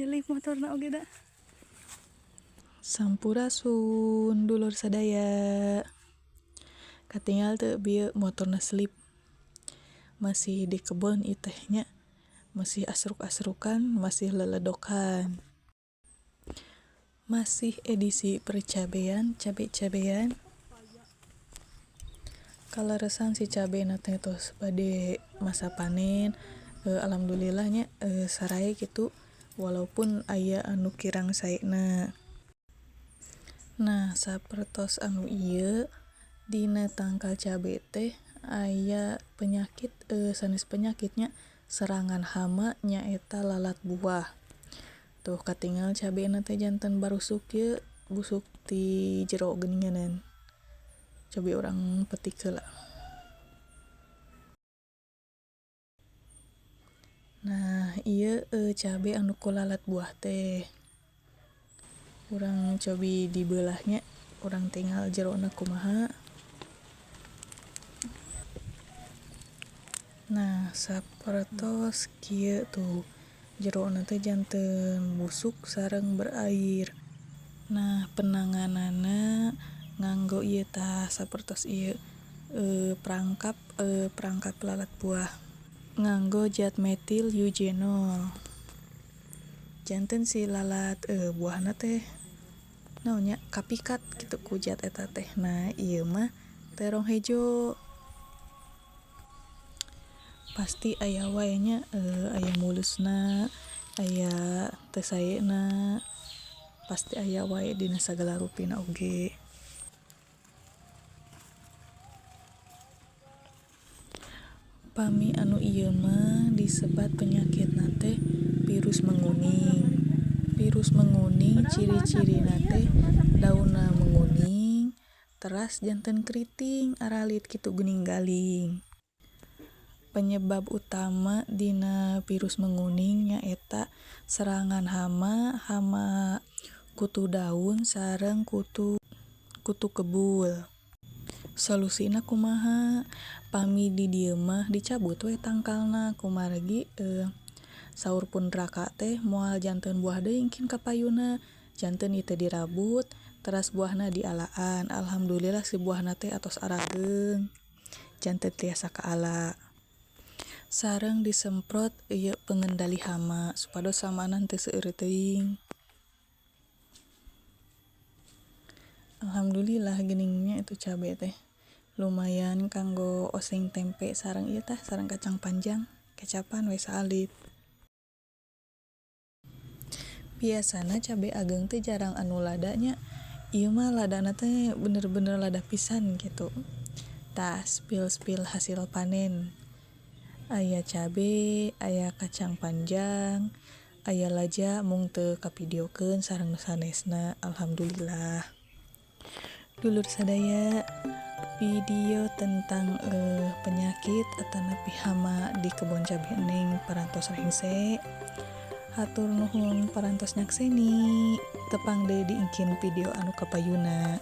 Nyelip motorna oge da. Sampurasun dulur sadaya. Katinggal teu bieu motorna slip. Masih di kebon ieu teh nya, masih asruk-asrukan, masih leledokan. Masih edisi percabean, cabe-cabean. Kaleresan si cabena teh tos bade masa panen, alhamdulillah nya, sarae gitu walaupun aya anu kirang saena. Nah, sapertos anu ieu dina tangkal cabe teh aya penyakit, sanes penyakitnya, serangan hama nyaeta lalat buah. Tuh katinggal cabena teh janten barusuk ieu, busuk ti jero geuninganan. Cobi urang petik heula. Nah, ieu cabe anu ku lalat buah teh. Urang cobi dibelahnya, urang tinggal jerona kumaha. Nah, sapertos kieu tuh jerona teh janten busuk sareng berair. Nah, penangananna nganggo ieu tah sapertos ieu, perangkap lalat buah. Nganggo zat metil eugenol. Janten si lalat buahna teh naonnya kapikat gitu ku zat eta teh. Nah, ieu mah terong hejo. Pasti aya wae nya, aya mulusna, aya teu saena, pasti aya wae dina sagala rupina oge. Pami anu ieu mah disebat penyakitna teh virus menguning. Virus menguning ciri-cirina teh daunna menguning, teras janten keriting aralit kitu geuning galing. Penyebab utama dina virus menguning nyaeta serangan hama, hama kutu daun sareng kutu kebul. Solusina kumaha? Pami di dieu mah dicabut we tangkalna kumargi, saur pun raka teh moal janten buah deui engkin kapayuna. Janten ieu teh dirabut, teras buahna dialaan. Alhamdulillah si buahna teh atos arageung. Janten tiasa kaala. Sareng disemprot ieu pengendali hama supados hamana teu seueur teuing. Alhamdulillah geuningnya itu cabe teh. Lumayan kanggo oseng tempe sareng ieu tah sareng kacang panjang, kecapan we saalit. Biasana cabe ageng teh jarang anu ladanya. Ieu mah ladana teh bener-bener lada pisan gitu. Tah spill-spill hasil panen. Aya cabe, aya kacang panjang, aya laja mung teu kapideokeun sareng nu sanesna. Alhamdulillah. Dulur sadaya, video tentang penyakit atanapi hama di kebon cabe Neng parantos rengse. Hatur nuhun parantos nyakseni. Tepang deui diengkin video anu kapayuna.